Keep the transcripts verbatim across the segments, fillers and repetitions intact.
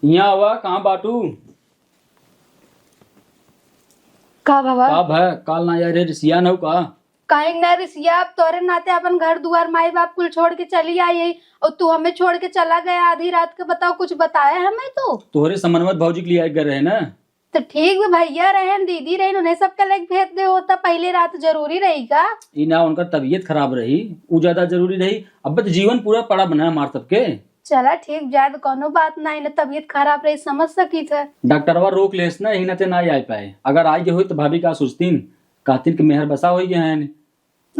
हियाँ आवा, कहाँ बाटू? का भवा? का भय, काल ना आए रहे, रिसियान हउ का? काहे ना रिसियाब, तोरे नाते अपन घर दुआर माई बाप कुल छोड़ के चली आई है, और तू हमें छोड़ के चला गया आधी रात के। बताओ, कुछ बताए हमें तू? तोहरे समनवत भौजी के लिए आए गए रहे ना। तो ठीक बा, भैया रहन, दीदी रहन, उन्हें सबके लेके भेज दे होता, पहले रात जरूरी रही का? ई ना, उनकर तबीयत खराब रही, उ ज्यादा जरूरी रही। अब तो जीवन पूरा पड़ा बना है हमार सबके। चला ठीक, जाए तो कौनो बात ना, इन्हें तबीयत खराब रही, समझ सकी थे। डॉक्टरवा रोक लेस ना, यही नाते ना आए पाए। अगर आए गए होई तो भाभी का सोचतीन, कहतीन कि मेहर बसा होई गए हैं।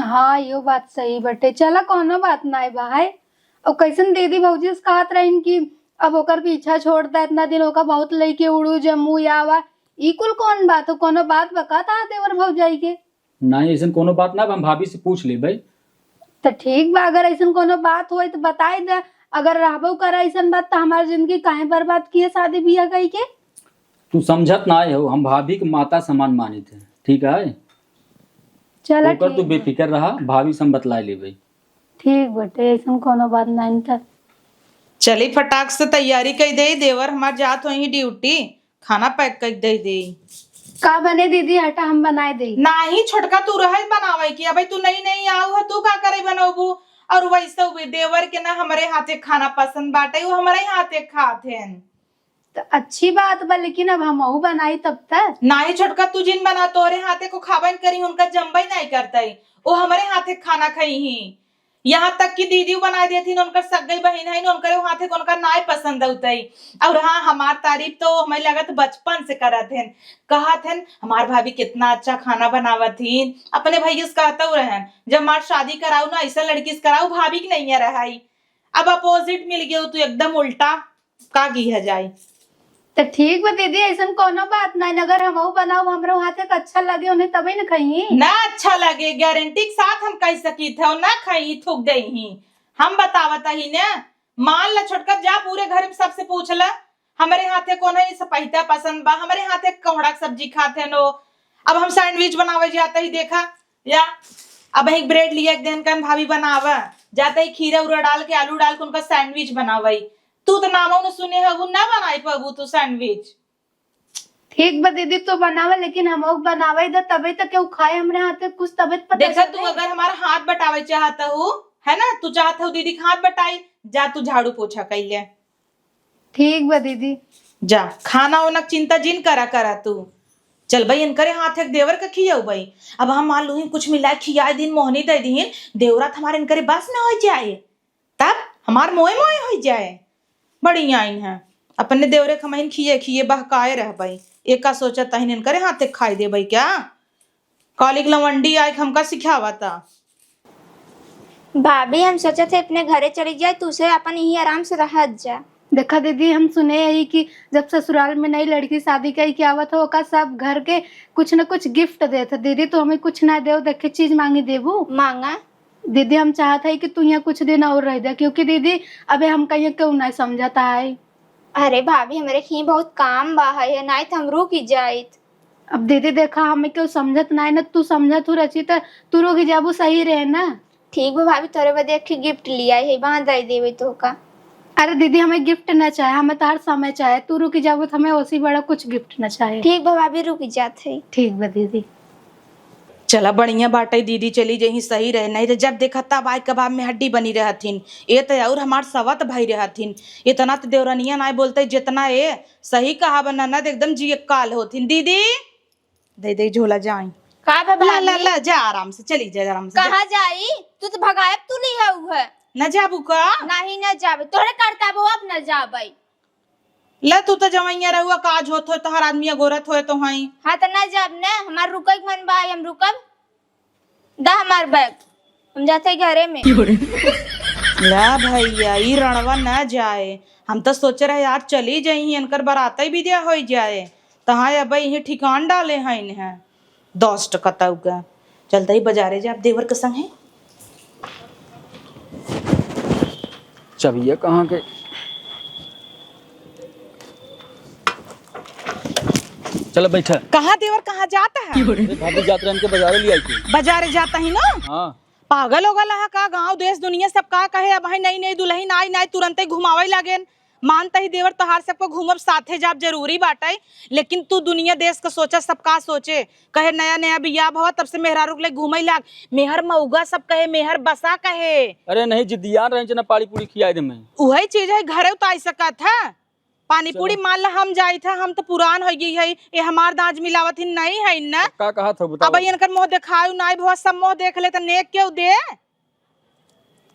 हाँ, यो बात सही बटे। चला, कौनो बात नाय बा, है। और कैसन दीदी भौजी से कहत रहीन कि अब ओकर पीछा छोड़ दा, इतना दिन ओका बहुत लइके उड़ू जम्मू या वा। ई कुल कौन बात हो? कौनो बात बकात है देवर भौजाई के? नहीं, ऐसन कौनो बात ना बा, हम भाभी से पूछ लेबै। तो ठीक बा, अगर ऐसन कौनो बात होई तो बताई दे। अगर रहबो करे ऐसन बात तो हमार जिंदगी काहे बर्बाद किए शादी बियाह कई के? तू समझत ना हो, हम भाभी के माता समान मानित है, ठीक है? चला ओकर तू ठीक बा। बेफिक्र रहा, भाभी से हम बतलाए लेबै। ठीक बटे, ऐसन कोनो बात नाहीं त। चली फटाक से तैयारी कई देई, देवर हमार जात होई ड्यूटी, खाना पैक कई दे देई। का बने दीदी, हटा हम बनाए देई। नाही छोटका तू रहे बनावे की, अबे तू नई नई आऊ है, तू का करे बनौबू? और वैसे भी देवर के ना हमरे हाथे खाना पसंद बाटे, वो हमरे हाथे खात हैं। त अच्छी बात बा, लेकिन अब हमहू बनाई तब तक। नाही छोटका, तू जिन बना, तोरे हाथे को खाबे न करी, उनका जमबे नाही करतई, वो हमरे हाथे खाना खई ही। यहाँ तक कि दीदी बनाए देथिन, उनकर सगई बहिन है, उनकरे हाथे को उनका नाय पसंद होतई। और हाँ, हमार तारीफ तो हमें लगत बचपन से करत हैं, कहत हैं, "हमार भाभी कितना अच्छा खाना बनावत ही।" अपने भैया से कहतऊ रहन, "जब हमार शादी कराऊ ना, ऐसा लड़की से कराऊ, भाभी के नहीं रहई।" अब अपोजिट मिल गयो, तू एकदम उल्टा। का किया जाए। त ठीक बा दीदी, ऐसन कोनो बात नाहीं, अगर हमहू बनाऊ, हमरो हाथे के अच्छा लगे उन्हें, तबे न खइहीं। ना अच्छा लगे, गारंटी के साथ हम कह सकी थे, ना खइहीं, थूक देइहीं। हम बतावत ही ना, मान ला छोटका, जा पूरे घर में सबसे पूछ ला, हमरे हाथे कौन है सपहिता पसंद बा, हमरे हाथे कोहड़ा के सब्जी खात हैं नो। अब हम सैंडविच बनावे जाते ही देखा, या अब एक ब्रेड लिया, एक दिन कन भाभी बनावा, जाते ही खीरा उरा डाल के, आलू डाल के उनका सैंडविच बनावई। तू तो नामो न सुने है, वो ना बनाई पाबू तू सैंडविच। ठीक बा दीदी, तू बनावा, लेकिन हमहू बनावे द, तबे तो केहू खाए हमरे हाथे कुछ, तबे तो पता देखा, चले। तू अगर हमारा हाथ बटावे चाहत हूँ, है ना, तू चाहत हूँ दीदी के हाथ बटाई, जा तू झाड़ू पोछा कई ले। ठीक बा दीदी। जा, खाना ओना के चिंता जिन करा, करा तू। चल भाई, इनकरे हाथ एक देवर के खियाऊ भाई। अब हम मान लूही कुछ मिला खियाए दिन मोहनी दे दीन, देवरा त हमारे इनकरे बस में हो जाए, तब हमार मोए मोए हो जाए। बड़ी आइन है, अपने देवरे के हमहिन खिए खिए बहकाए रहबई। एका सोचत तहिन इनकरे हाथे खाई देबई क्या? कालिक लवंडी आए के हमका सिखावता। भाभी, हम सोचत है अपने घरे चली जाए, तू से अपन यहीं आराम से रहत जा। देखा दीदी, हम सुने ही कि जब ससुराल में नई लड़की शादी कई के आवत हो, ओका सब घर के कुछ न कुछ गिफ्ट देत है। दीदी, तू हमें कुछ ना देव, देखे चीज मांगी देबू? मांगा। दीदी, हम चाहत है कि तू यहाँ कुछ दिन और रह दे, क्योंकि दीदी, अबे हम कहीं केहू ना समझता है। अरे भाभी, हमरे खीं बहुत काम बा है, नाहीं त हम रुक ही जाइत। अब दीदी देखा, हमें केहू समझत नाहीं ना, तू समझत हूँ रची त तू रुक ही जाबू, सही रहे ना। ठीक बा भाभी, तोरे बदे एक ठे गिफ्ट लियाई है, बांध दे देवे तोहका। अरे दीदी, हमें गिफ्ट ना चाहे, हमें तोहार समय चाहे। तू रुक ही जाबू त हमें ओसी बड़ा कुछ गिफ्ट ना चाहे। ठीक बा भाभी, रुक ही जात है। ठीक बा दीदी। चला, बढ़िया बाटे, दीदी चली जइहीं, सही रहे, नहीं त जब देखा तब आए कबाब में हड्डी बनी रहथिन। ए त और हमार सवत भाई रहथिन, इतना त देवरनिया नाय बोलते जितना ए। सही कहा बा ननद, एकदम जी काल होथिन। दीदी, दे दे झोला जाई। का बा ला, ला, भाभी? ला, जा आराम से, चली जा आराम से, जा। कहाँ जाई? तू त भगायब तू लिहा उहे। न जाबू का? नहीं, न जाबे। तोहरे करता बो, अब न जाबे। ले, तू तो जवैया रहुआ, काज होत होए, तोहर आदमी अगोरत होए तो हई। हाँ, तो ना जाब ने, हमार रुके के मन बा, हम रुकब। दा हमार बैग, हम जाते घरे में। ला भैया, ई रणवा ना जाए। हम तो सोचे रहे यार, चली जइहीं, इनकर बराते बिदा होई जाए। तहाँ अब यहीं ठिकान डाले हैं इन्हें। दोस्त कतऊ का। चलता ही बाजारे जाब देवर के संगे। चबिया कहाँ के? चल बैठा। कहाँ देवर, कहाँ जाता है? अरे भाभी, जात रहन के बाजारे ले आई थी। बाजारे जाता ही ना? हाँ। पागल हो गला है का? गांव देश दुनिया सब का कहे, अब है नई नई दुल्हन आई, नाई तुरंते घुमावे लागेन। मानत ही देवर, तोहार सबको घूमब साथे जाब जरूरी बाटे, लेकिन तू दुनिया देश का सोचा, सब का सोचे। कहे नया नया बियाह भवा, तब से मेहरारू के ले घूमे लाग। मेहर मऊगा सब कहे, मेहर बसा कहे। अरे नहीं, जिद्दियान रहे जना पानी पूरी खियाई दे मैं। उहइ चीज है, घरे उताई सकत है। पानी पूरी चलो। मान ला हम जाइत है, हम तो पुरान होइ गई है, ये हमार दाँज मिलावत ही नहीं है न। का कहत हो बताओ। अब इनकर मुँह देखायु नाई भवा, सब मुँह देख ले त नेक केहू दे।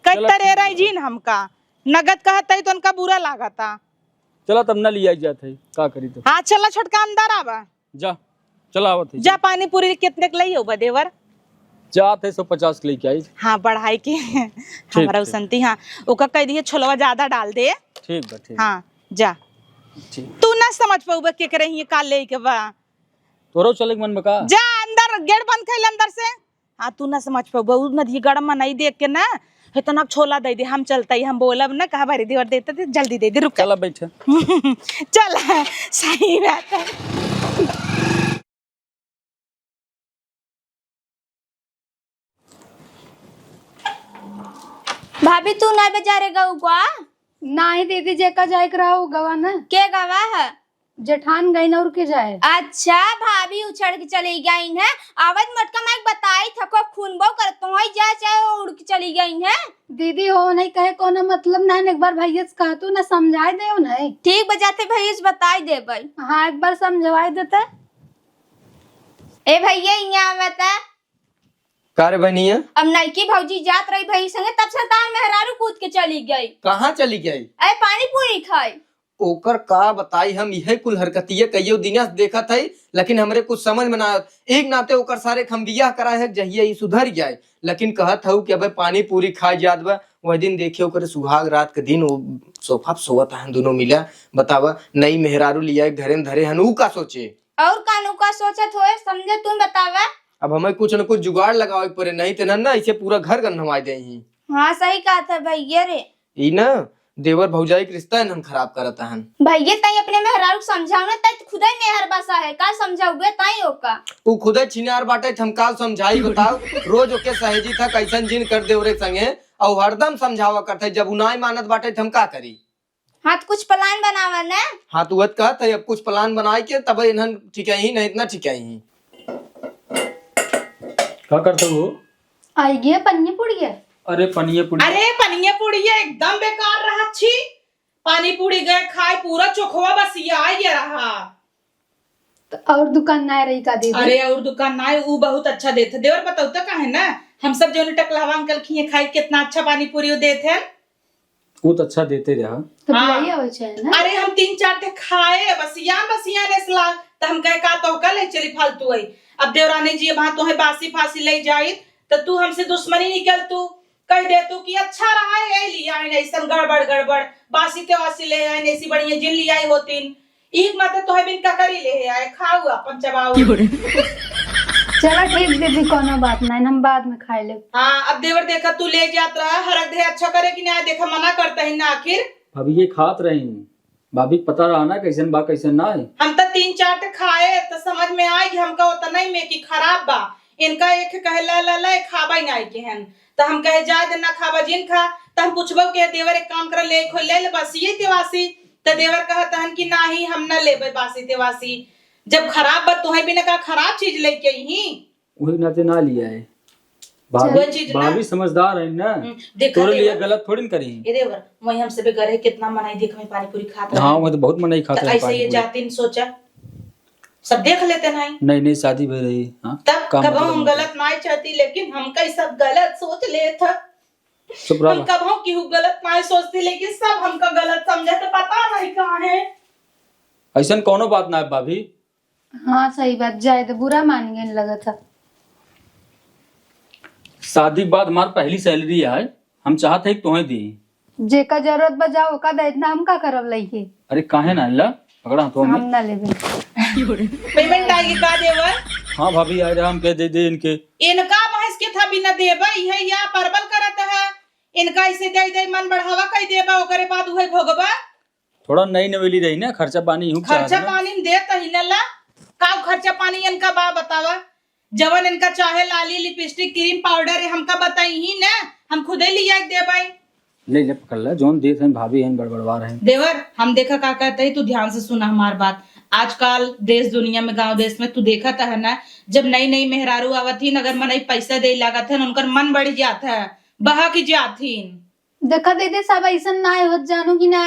कई चलो, तरे ठीक रही बा। जीन हमका नगद कहत है तो उनका बुरा लागता। चला तब ना लिया जात है, का करी तो। हाँ चला छोटका अंदर आवा। जा, चला आवत है। जा पानी पूरी कितने के लई होबा देवर? जात है सौ पचास के लेके आई। हाँ बढ़ाई के ठीक, हमरा ठीक। उसनती हाँ। ओका कह दिए छोलवा ज्यादा डाल दे। ठीक बा, ठीक। हाँ जा। ठीक। तू ना समझ पउबा के करे ही का लेके बा। तोरो चले के मन बा का? जा अंदर गेट बंद कर ले अंदर से। हाँ तू ना समझ पउबा, उ नदी गरम में नहीं देख के ना इतना छोला दे दे, हम चलता ही हम बोलब ना कहा भारी देवर देते थे, जल्दी दे दे रुक। चला बैठे। चल सही बात है। भाभी तू ना बाजारे गऊ का? नाही दीदी, जेका जाए के रहा उ गवा ना। के गवा है? जेठान गई ना और के जाए। अच्छा भाभी उछड़ के चली गई है। आवत मोटका माइक बताई थको खून बो कर तो ही जा चाहे उड़ के चली गई है। दीदी हो नहीं कहे कोनो मतलब ना, एक बार भैया से कह तू ना समझाए दे नहीं। ठीक बजाते भैया से बताई देबे। हाँ एक बार समझवाए देते। ए भैया यहाँ बता। का रे बनिया? अब नइकी भौजी जात रही भई संगे, तब से तार मेहरारू कूद के चली गई। कहाँ चली गई? अरे पानी पूरी खाई। ओकर का बताई हम, इहे कुल हरकतिये कइयो दिना से देखत हई, लेकिन हमरे कुछ समझ में ना आवत। एक नाते ओकर सारे के हम बियाह कराए है, जहिया ई सुधर जाए, लेकिन कहत हऊ कि अबे पानी पूरी खाए जात बा। वह दिन देखियो ओकरे सुहाग रात के दिन वो सोफा पे सोवत हन दुनो मिला। बतावा, नई मेहरारू लिया घरे में धरे हन, ऊ का सोचे? और कानू का सोचत होए, समझे तू बतावा। अब हमें कुछ न कुछ जुगाड़ लगावे के पड़े, नहीं तो ना, ना, इसे पूरा घर गंधवाई दे ही। हाँ, सही कहत है भैया रे। ई ना, देवर भौजाई के रिश्ता इन्हन खराब करत हन। भैया, ताई अपने मेहरारू के समझाओ ना, ताई खुदे मेहर बसा है, का समझाउबे ताई ओका? ऊ खुदे छिनार बाटे, त हम का समझाई बताओ? रोज ओके सहेजी था, कैसन जिन कर दे ओरे संगे, और हरदम समझावा करते, जब उ नाय मानत बाटे, त हम का करी? हाँ, तो कुछ plan बनावा ना। हाँ, तो वत कहत है, अब कुछ plan बनाए के तब इन्हन ठीक ही, नहीं इतना ठीक ही। का करत हो? आई गे पनिया पुड़िया। अरे पनिया पुड़िया। अरे पनिया पुड़िया एकदम बेकार रहा छी। पानी पूरी गए खाए, पूरा चोखवा बसिया आ गया रहा। तो और दुकान ना रही का दीदी? अरे और दुकान ना है, ऊ बहुत अच्छा देत है। देवर बताओ तो का है ना, हम सब जो टकलहवा अंकल खिए खाए, कितना अच्छा पानी पूरी ऊ देत है। ऊ तो अच्छा देते रहा। तो हाँ। बुलाइए हो चाहे ना। अरे हम तीन चार ठे खाए, बसियान बसियान एस लाग, तो हम कहे का तो का ले चली फालतू आई। अब देवरानी जी वहाँ तोहे बासी फासी ले जाई, तो तू हमसे दुश्मनी निकल तू, कह दे तू कि अच्छा रहा है, यही लिया है, ऐसन गड़बड़ गड़बड़, बासी ते वासी ले आए, ऐसी बढ़िया जिन लिया होतीन। एक मात्र तोहे बिन ककरी ले आए, खाऊ अपन चबाऊ। चला ठीक दीदी, कोनो बात नहीं, हम बाद में खाए लेब। हाँ, अब देवर देखा तू ले जात रहा, हरक दे अच्छा करे कि ना, देखा मना करता ही ना आखिर। भाभी ये खात रही, भाभी के पता रहा ना कैसन बा कैसन ना है। हम तो तीन चार ठे खाए तो समझ में आए कि हमका उतना ही में कि खराब बा, इनका एक कहे ला ला ला खाबा ही ना के हन। तो हम कहे जाए दे ना खाबा जिन खा, तो हम पूछबो के देवर एक काम कर ले खोल ले, ले बस ये तेवासी। त देवर कहत हन कि नाही, हम न लेबे बासी तेवासी। जब खराब बा तोहे बिना का खराब चीज लेके अइही? वही नाते ना लिया है। भाभी, वही चीज ना। भाभी समझदार है ना। हम्म, देखा तोरे लिए देवर। गलत थोड़ी न करी। ए देवर, वही हमसे बेगर है, कितना मनाई देख में पानी पूरी खात रहे। हाँ, वो तो बहुत मनाई खात त रहे ऐसे पानी ये पूरी। जातिन सोचा, सब देख लेते नहीं। नहीं, नहीं, शादी भई रही। हाँ, तब का कब मतलब हम है? गलत ना चाहती, लेकिन हमका ई सब गलत सोच लेत ह। चुप रह हम बा। कबहूँ केहू गलत नाय सोचती, लेकिन सब हमका गलत समझे, तो पता नहीं काहे। ऐसन कौनो बात ना है भाभी। हाँ, सही बात, जाए दे, बुरा मान गए लगत है। शादी के बाद हमार पहली salary आए, हम चाहत है कि तोहे दी। जेका जरूरत बा, जाओ, ओका दे, इतना हम का करब लइके? अरे काहे ना ला, पकड़ा हाथवा में। हम ना लेबे। Payment आएगी का देवर? हाँ भाभी, आए रहा, हम कह दे दे इनके। इनका भैंस के था बिना देबे, इहे या परबल करत है। इनका इसे दे दे, मन बढ़ावा कई देबा, ओकरे बाद उहे भोगबा। थोड़ा नई नवेली रही ना, खर्चा पानी हूँ खर्चा चाहत ना। पानी में देत ही ना ला। का खर्चा पानी इनका बा बतावा? जवन इनका चाहे लाली, lipstick, cream, powder है, हमका बताई ही ना, हम खुदे लिया के देबे। ले, ले, पकड़ ले, जौन देत हैं भाभी हैं, बड़बड़वा रहे हैं। देवर, हम देखा का कहते हैं, तू ध्यान से सुना हमार बात। आजकल देश दुनिया में, गांव देश में, तू देखत है ना, जब नई नई मेहरारू आवत ही, अगर मनई पैसा दे लागत है, उनकर मन बढ़ जात है, बहक जात ही। देखा दीदी, सब ऐसन ना होत, जानू कि ना?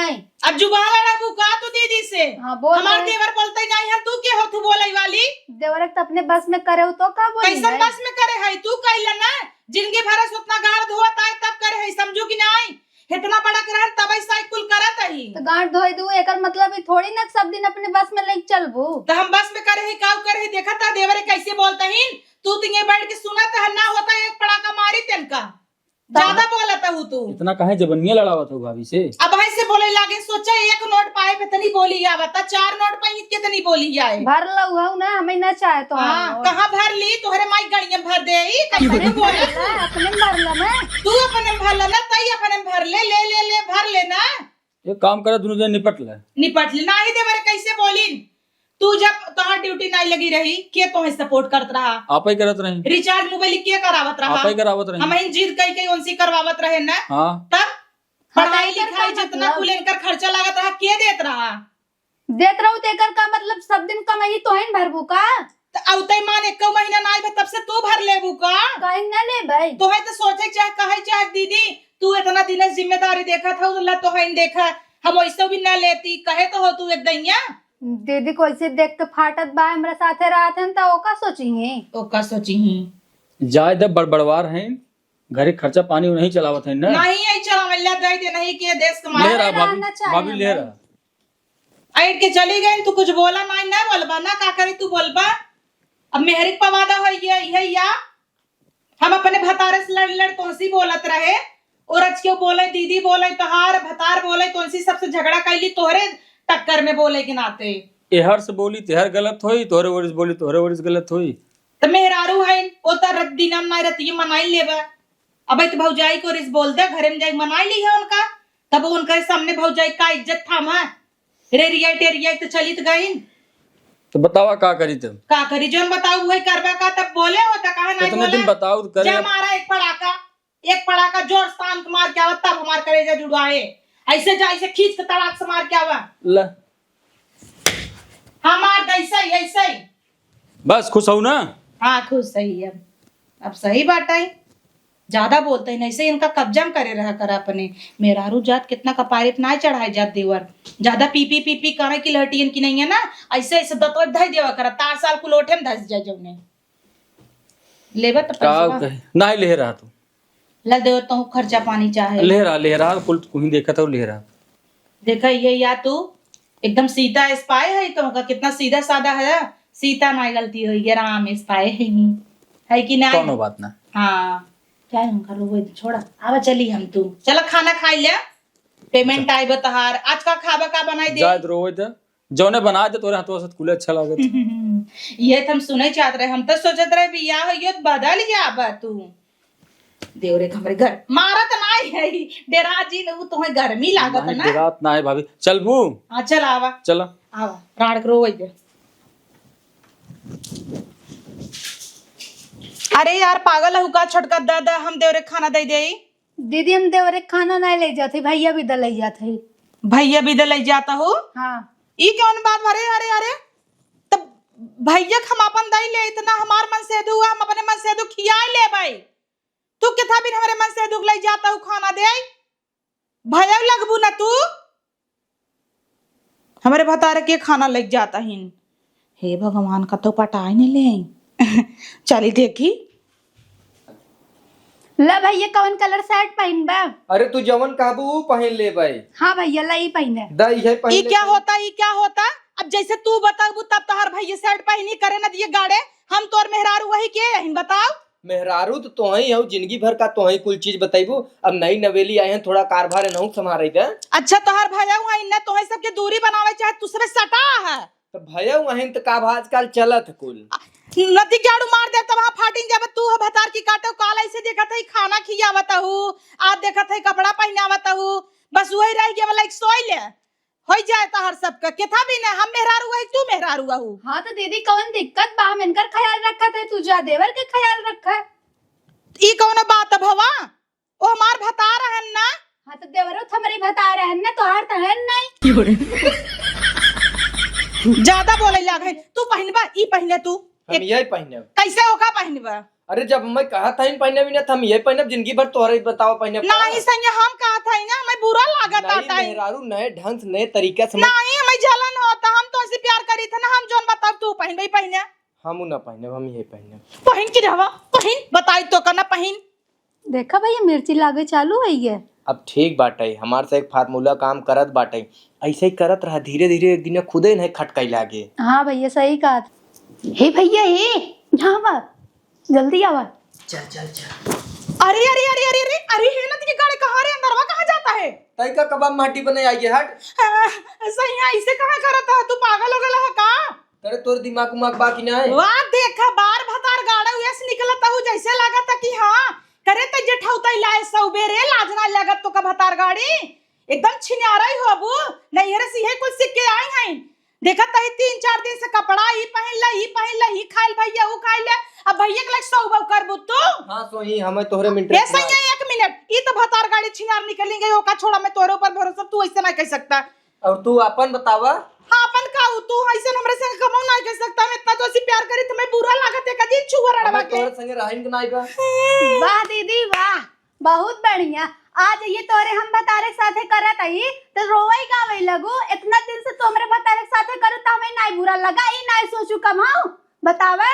अब जुबान लड़ाबू का तू दीदी से? हाँ, बोल हमार रहे। देवर बोलते नहीं है, तू के हो तू बोले वाली? देवर एक तो अपने बस में करे हो तो का बोली कैसन है? बस में करे है? तू कहले ना, जिंदगी भर से उतना गाड़ धोवत आए तब करे है, समझू कि नहीं? इतना बड़ा ग्रहण तब ऐसा कुल करत ही। तो गाड़ धोए दू, एकर मतलब ई थोड़ी ना सब दिन अपने बस में लेके चलबू। तो हम बस में करे है, काऊ करे है, देखा था देवर कैसे बोलते ही, तू तो ये बैठ के सुनत है, ना होता एक पड़ाका मारी तेनका। ज्यादा बोलत हूँ तू। इतना काहे जबनिया लड़ावत हो भाभी से? अब भाई से बोले लागे, सोचा एक नोट पाए पे तनी बोली आवता, चार नोट पाए कितनी बोली आए। भर लऊ हऊ ना, हमें ना चाहे तो हाँ, नोट। कहाँ भर ली? तोहरे माई गड़िया भर दे, ई कैसे बोले? अपने में भर ला मैं। तू अपने में भर ला ना, तई अपने में भर ले, ले, ले, ले, भर ले ना। एक काम करे, दोनों जन निपट ले। निपट ले, नाही देवरे कैसे बोलिन? तू जब तोहार ड्यूटी नाई लगी रही, के तोहे सपोर्ट करत रहा? आप ही करत रही। रिचार्ज मोबाइल के करावत रहा? आप ही करावत रही। हम ही जिद कई कई उनसे करवावत रहे ना। हाँ। तब हाँ, पढ़ाई तो एकर लिखाई का जितना मतलब? कुल इनकर खर्चा लागत रहा, के देत रहा? देत रहू तो एकर का मतलब सब दिन कमाई तोहे न भरबू का? त अउते मान एको महीना नाई भे तब से तू भर लेबू का? काहे न लेबै? तोहे तो सोचे चाहे कहे चाहे दीदी, तू इतना दिन से जिम्मेदारी देखत हऊ, ला तोहे न देखा, हम वैसे भी न लेती, कहे तो हो तू एक दैया। दीदी कैसे देख के फाटत बा, हमरा साथे रहत हन त ओका सोची ही। ओका सोची ही। जाए दे बड़बड़वार हैं, घरे खर्चा पानी नहीं चलावत है ना? नहीं, यही चलावे ला दे दे, नहीं के देश कमाए। ले रहा भाभी, रहना चाहिए भाभी ले ना। रहा। ऐठ के चली गई, तू कुछ बोला नहीं, ना बोलबा, ना का करी तू बोलबा। अब मेहरिक पवादा हो ये, ये या हम अपने भतारे से लड़ लड़ तोसी बोलत रहे, और आज क्यों बोले, दीदी बोले, तोहार भतार बोले, तोसी सबसे झगड़ा कैली तोहरे टक्कर में बोले के नाते। एहर से बोली तेहर गलत होई, तोहरे ओर से बोली तोहरे ओर से गलत होई। त मेहरारू है, ओ त रत दिनम ना रतिये मनाई लेबा। अब त भौजाई को रिस बोल दे, घरे में जाई मनाई ली है उनका, तब उनके सामने भौजाई का इज्जत थामा। रेरिया टेरिया तो चलित गईन। तो बतावा का करी तब? का करी, जौन बताऊ वही करबा का, तब बोले हो त कहा नहीं इतने बोला। दिन बताऊ तो करे। जा मारा एक पड़ाका, एक पड़ाका जोर से तान के मार के आवा, तब हमार करेजा जुड़वाए। ऐसे जा, ऐसे खींच के तड़ाक से मार के आवा। ला। हमार दैसा ही, ऐसा ही। बस खुश हो ना? हाँ, खुश सही अब। अब सही बात है। ज्यादा बोलते हैं, ऐसे इनका कब्जा में करे रहा करा अपने। मेहरारू जात कितना कपारे पे ना चढ़ाए जात देवर। ज्यादा पी पी पी पी काहे की लहटियन की नहीं है ना, ऐसे ऐसे दतोड़ धई देवा करा, तार साल कुल ओठे में धस जाए जौने। लेबे तो का पैसवा। कहे? नहीं ले रहा तू। ला देवर, तोहू खर्चा पानी चाहे। ले रहा, ले रहा, कुल कुहीं देखत हो, ले रहा। देखा, ये या तू एकदम सीता spy है, तोहका कितना सीधा साधा है। सीता ना गलती होई, ये राम spy है ही। है कि नहीं? कौनो बात ना। हाँ, क्या है उनका रोवे दे, छोड़ा। आवा चली हम तू। चला खाना खाई ले, payment आइबा तोहार। आज का खाबा, का बनाई दे? जाए तो रोवे दे। जौने बना दे तोरे हाथवा से कुले अच्छा लागत। ये तो हम सुने चाहत रहे, हम तो सोचत रहे बियाह होइयो तो बदल जाबा तू। देवरे के हमरे घर मारत नाई है, डेरा जी ने, वो तुम्हें गर्मी लागत नहीं, ना। डेरात ना है भाभी, चलबू? हाँ, चल आवा। चला। आवा, राड़ के रोवे दे। अरे यार, पागल हऊ का छोटका दादा, हम देवरे खाना दे देई? दीदी, हम देवरे खाना नहीं ले जाते, भैया भी दे ले जाते। भैया भी दे ले जाता हो? हाँ। ई कौन बात भरे? अरे, अरे, तब भैया के हम अपन दई ले, इतना हमार मन से दुआ, हम अपने मन से दुख खियाए ले भाई। तू किथा बिन हमरे मन से दुख ले जाता हूँ खाना दे? भयव लगबू ना तू? हमरे भतार के खाना लग जाता हिन। हे भगवान, कतौ पटाए नहीं ले। चली देखी। ला भैया, कौन colour shirt पहनबा? अरे, तू जवन कहबू, ऊ पहन लेबै। हाँ भैया, ला ई पहने। दा, इहे पहन ई ले क्या तू। होता, ई क्या होता? अब जैसे तू बताबू, तब तोहार भैया shirt पहनी करे न दिए गाड़े। हम तोर मेहरारू वही के यही बताओ। मेहरारू तो तोही हऊ, जिंदगी भर का तोही कुल चीज बतैबू। अब नई नवेली आए हैं, थोड़ा कारभार नहु संभारे दे। अच्छा, तोहार भैया हुआ इन्ना तोही सबके दूरी बनावे चाहे दूसरे सटा है। तो भैया हुआ हैं तो का भा आजकल चलत है कुल। नदी के आड़ू मार दे तब वहाँ फाटिन जब तू हो भतार की काटो काल ऐसे देखत है खाना खियावत हूँ, आप देखत है कपड़ा पहनावत हूँ, बस वही रह गया वाला एक सोई ले। होई जाए तोहर सबका, केथा भी ना, हम मेहरारू हई, तू मेहरारू हऊ। हाँ, तो दीदी, कौन दिक्कत बा? हम इनकर ख्याल रखत है, तू जा देवर के ख्याल रखा। ई कौनो बात भवा? ओ हमार भतार हन ना, हाँ, तो देवरो तो हमरे भतार है ना, तोहार तो है नहीं। ज्यादा बोले लागे। तू पहिनबा, ई पहिने तू। हम एक यही पहिनब। कैसे ओका पहिनबा? अरे, जब मैं कहा था इन पहिने भी ना, तो हम यही पहिनब जिंदगी भर। तोहरे बतावा पहिने का? नहीं सैया, हम कहा था ना, हमें बुरा लागत नहीं, आता है। मेहरारू नए ढंग से, नए तरीका से मत नहीं, हमें जलन होता, हम तो ऐसे प्यार करी थे ना, हम जोन बताओ तू पहिनबे ही पहिने। हम उ ना पहिनब, हम यही पहिनब। पहिन की रहवा, पहिन, बताई तो का ना पहिन। देखा भैया, मिर्ची लागे चालू है ये। अब ठीक बाटे, हमार से एक फार्मूला काम करत बाटे, ऐसे ही करत रहा, धीरे धीरे एक दिन खुदे नहीं खटकाई लागे। हाँ भैया, सही कहा। हे भैया, हे, यहाँ बा, जल्दी आवा। चल, चल, चल। अरे, अरे, अरे, अरे, अरे, अरे, हे नदी के गाड़ी कहाँ रे, अंदरवा कहाँ जाता है? तई का कबाब माटी बने आई है, हट। आ, सैया, ऐसे कहाँ करत है? तू पागल हो गया है का? करे तोर दिमाग उमाग बा कि नाय? वाह, देखा, बार भतार गाड़ा उयस निकलत हूँ, जैसे लागत है कि हाँ, करे त जेठौतई लाए सौबेरे, लाज ना लागत तो का भतार गाड़ी? एकदम छिनारा ही हो अबू, नैहरे से इहे कुल सीख के आई हैं। देखत ही तीन चार दिन से कपड़ा ई पहिन ले, ई पहिन ले, ई खाइल भैया, ऊ खाइल ले, अब भैया के लग सौबा करबू तू? हाँ, सोही, हमें तोहरे में ए interest ना सैया, है। एक मिनट, ई तो भतार गाड़ी छिनार निकली गई, ओका छोड़ा, मैं तोहरे ऊपर भरोसा, तू ऐसे ना कह सकता। और तू अपन बतावा। हाँ, अपन का, तू ऐसे हमरे संग कबो ना कह सकता, हम इतना तो ऐसी प्यार करी, तुम्हें बुरा लागत है, कजी छुआ रड़वा हमें के। तोहरे संगे रहन के नाई बा। वाह दीदी, वाह, बहुत बढ़िया। आज ये तोरे हम भतारे के साथे करत हई, तो रोवई गावई लगू। इतना दिन से तू हमरे भतारे के साथे करू, तो हमें नाई बुरा लगा, ई नाई सोचू कमाऊ। बतावे?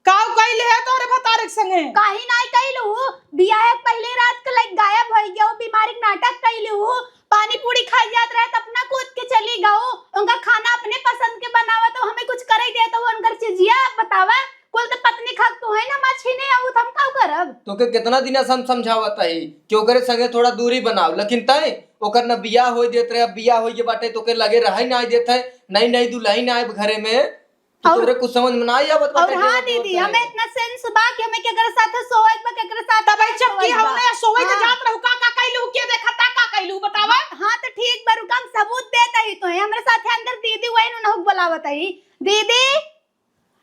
काऊ कइले है तोरे भतारे के संगे? काहे नाई कइलू? बियाह के पहले रात के लइक गायब होई गयो, बीमारी के नाटक कइलू। पानी पूरी खाई जात रहे, त अपना कूद के चली गऊ। उनका खाना अपने पसंद के बनावा, तो हमें कुछ करे दे, तो उनकर चीजिया बतावा। कुल त पत्नी खाक तू है ना, माँ छीने आऊ, त हम काऊ करब? तोके कितना दिन से हम समझावत हई कि ओकरे संगे थोड़ा दूरी बनाओ, लेकिन तय ओकर न बियाह होई देत रहे, अब बियाह होई के बाटे, तोके लगे रहे नाई देत है, नई नई दुल्हन आए घरे में, तो और तोरे कुछ समझ में ना आई आवत और बाटे, हाँ देवर दीदी, देवता हमें है। इतना sense बा कि हमें केकरे साथे सोवे के बा, केकरे साथे तब ना चुप की सोवे के बा। हमने सोवे के हाँ। जात रहू, का, का कइलू, के देखा ता, का कइलू, बतावा। हाँ, हाँ, तो ठीक बा, रुका, हम सबूत देत हई तो है। हमरे साथे अंदर दीदी वही नु नहुक बोलावत हई। दीदी।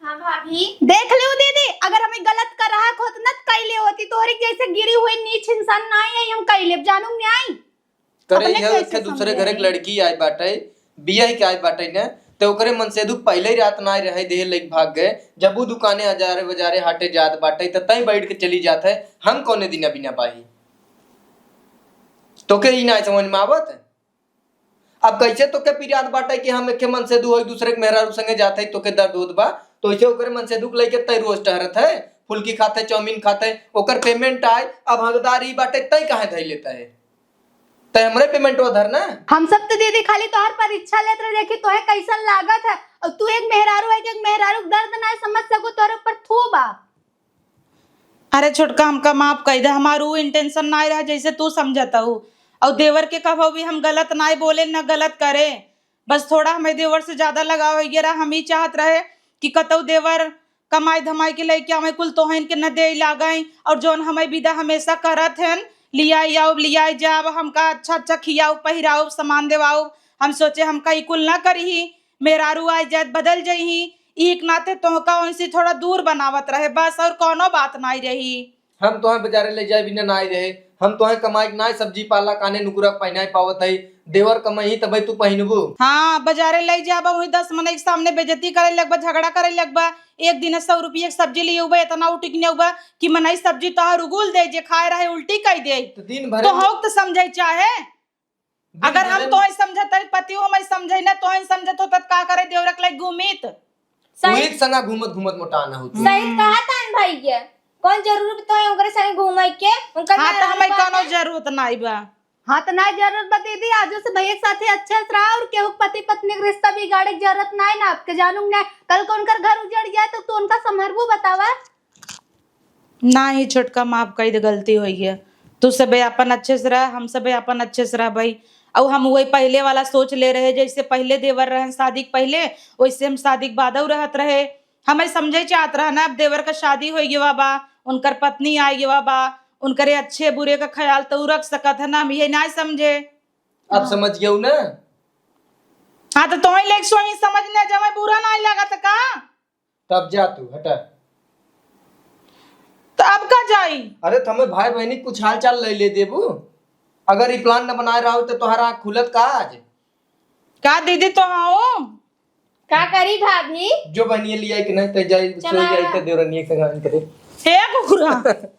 हाँ भाभी। देख लियो दीदी, अगर हमें गलत कर रहा होत न कइले होती, तोहरी जैसे गिरी हुई नीच इंसान ना आई, हम कइले, जानू न्याय। करे अपने यह कैसे एक दूसरे समझे घरे के हैं? लड़की आए बाटे, बियाह के आए बाटे न, ते ओकरे मनसेधू पहले ही रात ना रहे, देह लेके भाग गए। जब वो दुकाने हजारे बजारे हाटे जात बाटे, त तय बैठ के चली जात है। हम कौने दिन बिना बाही? तोके ई ना समझ में आवत? अब कैसे तोके पिरात बाटे कि हम एके मनसेधू होई, दूसरे के मेहरारू संगे जात है, तोके दर्द होत बा, तो ऐसे ओकरे मनसेधू के लेके तय रोज टहरत है, फुल्की खात है, चाउमीन खात है, ओकर payment आए, अब हकदार ई बाटे, तय काहे धई लेता है? तय हमरे payment वो धर ना। हम सब तो दीदी खाली तोहर परीक्षा लेत रहे, देखी तोहे कैसन लागत है। और तू एक मेहरारू है कि एक मेहरारू के दर्द ना समझ सको, तोहरे ऊपर थू बा। अरे छोटका, हमका माफ कर दे, हमार ऊ intention ना रहा जैसे तू समझत हऊ। और देवर के कभो भी हम गलत ना बोले, न गलत करे। बस थोड़ा हमें देवर से ज्यादा लगाव हो गया रहा। हम ई चाहत रहे कि कतौ देवर कमाई धमाई के लेके आवे, कुल तोहन के न दे लागई, और जौन हमें विदा हमेशा करत हन, लियाई आउब, लियाई जाब, हमका अच्छा अच्छा खियाउब, पहिराउब, सामान देवाउब। हम सोचे हमका ई कुल ना करिही, मेहरारू आई जात बदल जइही, ई के नाते तोहका उनसे थोड़ा दूर बनावत रहे, बस और कौनो बात नाई रही। हम तोहे बाजारे ले जाए बिना नाई रहे, हम तोहे कमाई के नाई सब्जी पाला काने नुकुरा पहिनाए पावत हई, देवर कमाई तबे तू पहिनबू। हाँ, बाजारे ले जाबा, वही दस मनई के सामने बेइज्जती करे लगबा, झगड़ा करे लगबा। एक दिन सौ रुपये के सब्जी लिए उबा, इतना उटिक ने उबा कि मनई सब्जी तोहार उगुल दे, जे खाए रहे उल्टी कई दे। तो दिन भर तो हौक तो समझे चाहे। दिन अगर हम भर तोहे समझत हई, पति हो मैं समझे ना, तोहे समझत हो तब का करे देवरक लाइक घूमित? सही। वही संगा घूमत घूमत मोटा ना होती। सही कहा तान भैया, कौन जरूरत तो है ओकरे संगे घूमे के? उनकर हाँ, तो मेहरारू हमें बात कौनो है। जरूरत नाई बा। हाँ, तो ना जरूरत बा दीदी, आजो से भैया के साथे अच्छे से रहा और केहू के पति पत्नी के रिश्ता बिगाड़े के जरूरत नाई ना आपके, जानू ना, कल को उनकर घर उजड़ जाए तो तू उनका संभरबू बतावा? ना ही छोटका, माफ कर दे, गलती होई है। तू सबे अपन अच्छे से रह, हम सबे अपन अच्छे से रह भाई। और हम वही पहले वाला सोच ले रहे, जैसे पहले देवर रहन शादी के पहले, वैसे हम शादी के बादौ रहत रहे। हमें समझे चाहत रहा ना, अब देवर का शादी होई गवा बा, उनकर पत्नी आई गवा बा, उनकरे अच्छे बुरे का ख्याल तो उ रख सकत है ना, हम ये ना समझे। अब समझ गयो ना? हाँ, तो तोही लेके सोई समझ ना जावे, बुरा ना लागत का? तब जा तू, हटा। तो अब का जाई? अरे, तो हमें भाई बहनी कुछ हाल चाल ले ले देबू। अगर ई प्लान न बनाए रहो तो तोहरा आँख खुलत का आज? का दीदी तो आओ? का करी भाभी? जो बनिए लिया कि नहीं तो जाई, चला। सोई जाई तो देवरनिया के संग करे। हे कुकुरा।